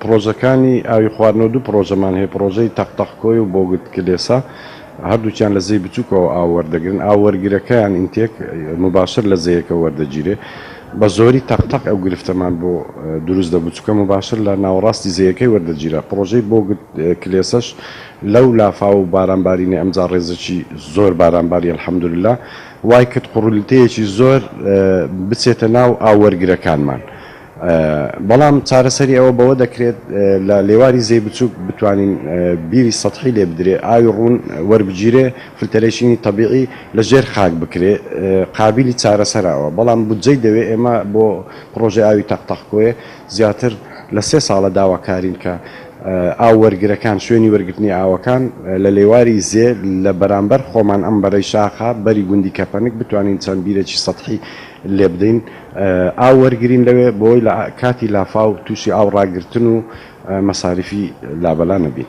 پڕۆژەکانی ئاوی خواردنەوە دوو پڕۆژەمان هەیە، پڕۆژەی تەق تەق کۆی و بۆگد کلێسە، هەردووکیان لە زێی بچووکەوە ئاو وەردەگرن، ئاو وەرگرەکەیان ئینتێک موباشر لە زێیەکە وەردەگیرێ، بە زۆری تەق تەق ئەو گرفتەمان بۆ دروست دەبوو چونکە موباشر لە ناوەڕاستی زێیەکەی وەردەگیرا، پڕۆژەی بۆگد کلێسەش لەو لافاو و باران بارینەی ئەمجار ڕێزەکی زۆر باران باری الحمدللە وای کرد قوڕولیتەیەکی زۆر بچێتە ناو ئاو وەرگرەکانمان. بەڵام چارەسەری ئەوە بەوە دەکرێت لە لێواری زێی بچووک بتوانین بیری سەتحی لێ بدرێ، ئاوی ڕوون وەربگیرێ، filtration ی تەبیعی لە ژێر خاک بکرێ، قابیلی چارەسەرە ئەوە، بەڵام بودجەی دەوێ، ئێمە بۆ پڕۆژەی ئاوی تەق تەق کۆیە زیاتر لە سێ ساڵە داواکارین کە ئاو وەرگرەکان، شوێنی وەرگرتنی ئاوەکان لە لێواری زێ لە بەرامبەر خۆمان ئەم بەرەی شاخە، بەری گوندی کەپەنک بتوانین چەند بیرێکی سەتحی لێبدەین ئاو وەرگرین لەوێ بۆی لە کاتی لافاو توشی ئاو ڕاگرتن و مەساریفی لابەلا نەبین.